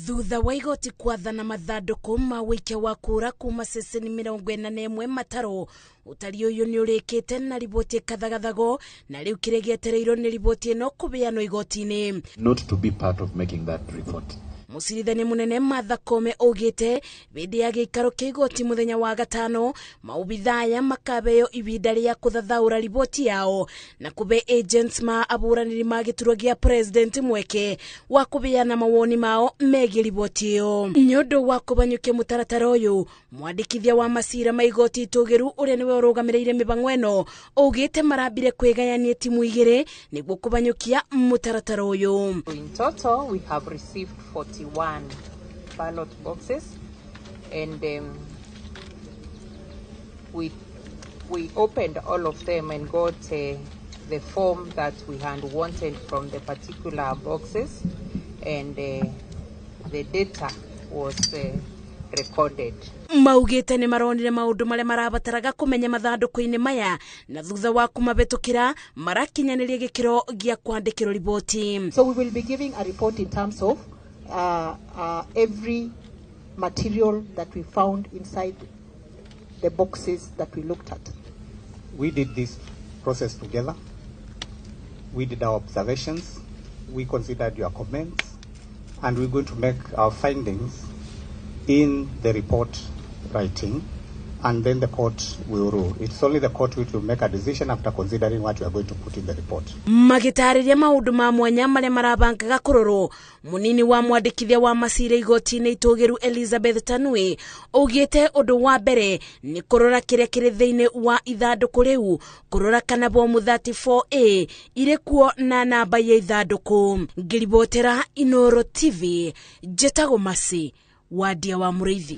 Thutha wa igoti kwathana mathandũkũ ma wũikia wa kura kuma ceceni 41 matarwo, ũtari ũyũ nĩ ũrĩkĩte na riboti ĩkathagathagwo, na rĩu kĩrĩa gĩetereirwo nĩ riboti ĩno kũbeanwo igoti-inĩ. Not to be part of making that report. Mũcirithania mũnene Martha Koome augĩte hĩndĩ ya gĩikaro kĩa igoti mũthenya wa gatano, maobithaya makabeo ibinda rĩa kũthathaũra riboti yao na kũbe agents ma abũranĩri ma gĩturwa gĩa president mweke wa kũbeana mawoni mao megiĩ riboti ĩyo. Nĩ ũndũ wa kũbanyũkia mũtaratara ũyũ, mwandĩkithia wa macira ma igoti itũgĩru ũrĩa nĩwe ũrũgamĩrĩire mĩbango ĩno augĩte marambire kwĩgayania timu igĩrĩ nĩguo kũbanyũkia mũtaratara ũyũ. In total, we have received 41 ballot boxes, and we opened all of them and got the form that we had wanted from the particular boxes, and the data was recorded. Maugĩte nĩ maronire maũndũ marĩa marabataraga kũmenya mathandũkũ-inĩ maya, na thutha wa kũmabĩtũkĩra marakinyanĩria gĩkĩro gĩa kwandĩkĩrwo riboti. So we will be giving a report in terms of every material that we found inside the boxes that we looked at. We did this process together. We did our observations. We considered your comments, and we're going to make our findings in the report writing, and then the court will rule. It's only the court which will make a decision after considering what we are going to put in the report. Magĩtarĩria maũndũ ma mwanya marĩa marabangaga kũrorwo, mũnini wa mwandĩkithia wa macira igoti-inĩ itũgĩru Elizabeth Tanui augĩte ũndũ wa mbere nĩ kũrora kĩrĩa kĩrĩ thĩinĩ wa ithandũkũ rĩu, kũrora kana bomu 34A irĩ kuo na namba ya ithandũkũ. Ngĩribotera Inooro TV, njĩtagwo Mercy Wadia wa Mũrĩithi.